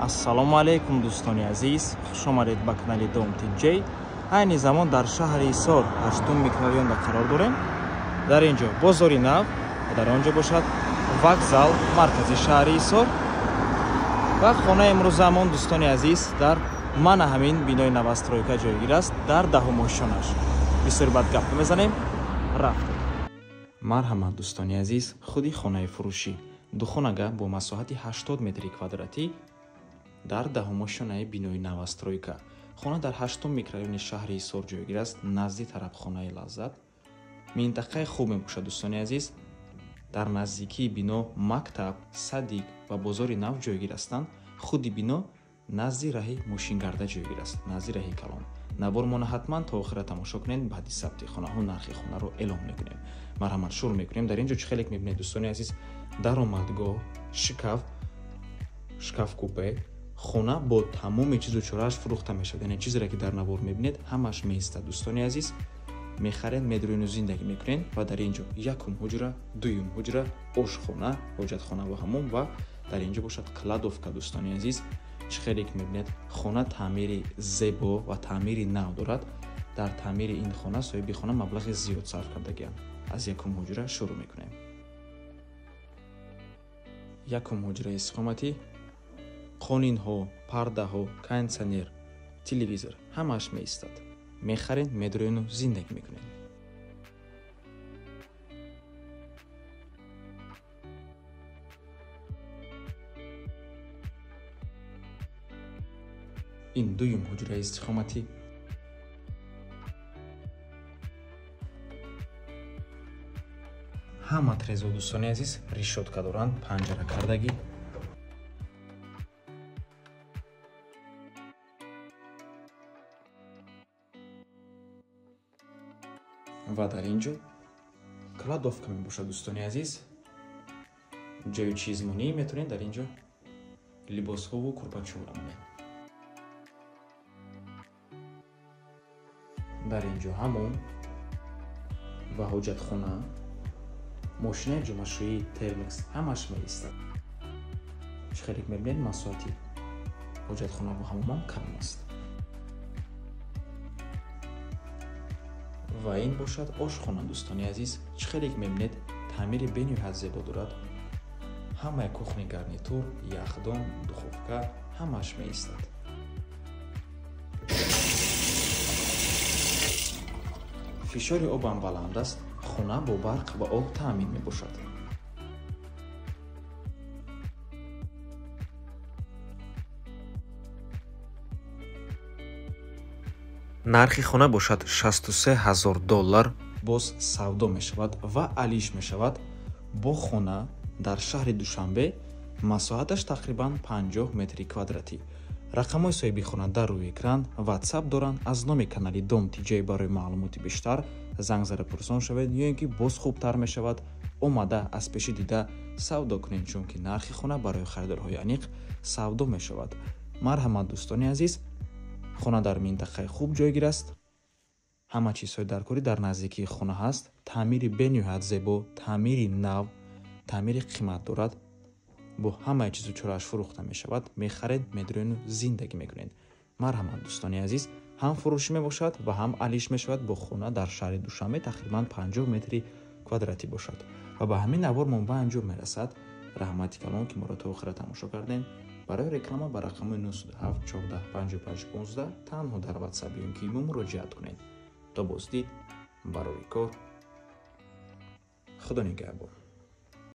Ассалому алайкум дӯстони азиз, хуш омадед ба канали Дом ТҶ. Айни замон дар шаҳри Ҳисор 8 микрорайонда қарор дорем. Дар ин ҷо бозори нав ва дар он ҷо бошад вокзал, маркази шаҳри Ҳисор. Ва хонаи имрӯзамон дӯстони азиз дар мана ҳамин бинои новостройка ҷойгир аст, дар даҳум ошёнаш. Бисёр бад гап мезанем, рафтем. Марҳамат дӯстони азиз, худи хонаи фурӯшӣ духонага бо масоҳати 80 метри квадратӣ дар даҳум ошёнаи бинои новостройка. Хона дар 8 микрорайони шаҳри Ҳисор ҷойгир аст, назди тарабхонаи Лаззат. Минтақаи хуб мебошад дӯстони азиз. Дар наздикии бино мактаб, садик ва бозори нав ҷойгир ҳастанд. Худи бино назди раҳи мошингарда ҷойгир аст, назди раҳи калон. Навормона ҳатман то охира тамошо кунед, баъди сабти хонаҳо нархи хонаро эълон мекунем. Марҳамат, шурӯъ мекунем. Дар ин ҷо чӣ хеле мебинед дӯстони азиз, даромадгоҳ, шкаф, шкаф-купе, хона бо тамоми чизу чорааш фурӯхта мешавад. Яъне чизере ки дар навор мебинед ҳамаш меистад дӯстони азиз. Мехаред, медурину зиндагӣ мекунед. Ва дар ин ҷо якум ҳуҷра, дуюм ҳуҷра, ошхона, ҳоҷатхона ва ҳамом, ва дар ин ҷо бошад кладовка дӯстони азиз. Чӣ хеле ки мебинед, хона таъмири зебо ва таъмири нав дорад. Дар таъмири ин хона соҳиби хона маблағи зиёд сарф кардагианд. Аз якум ҳуҷра шурӯъ мекунем. Якум ҳуҷраи истиқоматӣ, қонинҳо, пардаҳо, кондитсионер, телевизор ҳамааш меистад. Мехаред, медурину зиндагӣ мекунед. Ин дуюм ҳуҷраи истиқоматӣ. Ҳама трезо дӯстони азиз решётка доранд, панҷара кардагӣ. Ва дар ин ҷо кладовка мебошад дӯстони азиз. Ҷои чизмонӣ метавонед дар ин ҷо либосҳову курпачоро монед. Дар ин ҷо ҳамом ва ҳоҷатхона, мошинаи ҷомашӯӣ, термекс ҳамаш меистад. Чӣ хеле мебинед, масоҳати ҳоҷатхона ва ҳамомам кам аст. Ва ин бошад ошхона дӯстони азиз. Чӣ хеле мебинед, таъмири бениҳоят зебо дорад. Ҳамаи кухни гарнитур, яхдон, духовка ҳамааш меистад. Фишори обам баланд аст. Хона бо барқ ва об таъмин мебошад. Нархи хона бошад 63 000 доллар. Боз савдо мешавад ва алиш мешавад бо хона дар шаҳри Душанбе, масоҳаташ тақрибан 50 метри квадратӣ. Рақамҳои соҳиби хона дар рӯи экран, WhatsApp доранд. Аз номи канали Дом ТҶ барои маълумоти бештар занг зада пурсон шавед, ё ин ки боз хубтар мешавад омада аз пеши дида савдо кунед, чунки нархи хона барои харидорҳои аниқ савдо мешавад. Марҳамат дӯстони азиз, хона дар минтақаи хуб ҷойгир аст. Ҳама чизҳои даркорӣ дар наздикии хона ҳаст. Таъмири бениҳоят зебо, таъмири нав, таъмири қимат дорад. Бо ҳамаи чизу чорааш фурӯхта мешавад. Мехаред, медурину зиндагӣ мекунед. Марҳамат дӯстони азиз, ҳам фурӯшӣ мебошад ва ҳам алиш мешавад бо хона дар шаҳри Душанбе, тақрибан 50 метри квадратӣ бошад. Ва ба ҳамин навормон ба анҷом мерасад. Раҳмати калон ки моро то охира тамошо кардем. Барои реклама ба рақами 97 14 55 15 танҳо дар WhatsApp ё ки имо муроҷиат кунед. То боздид, барори кор, Худо нигаҳбон.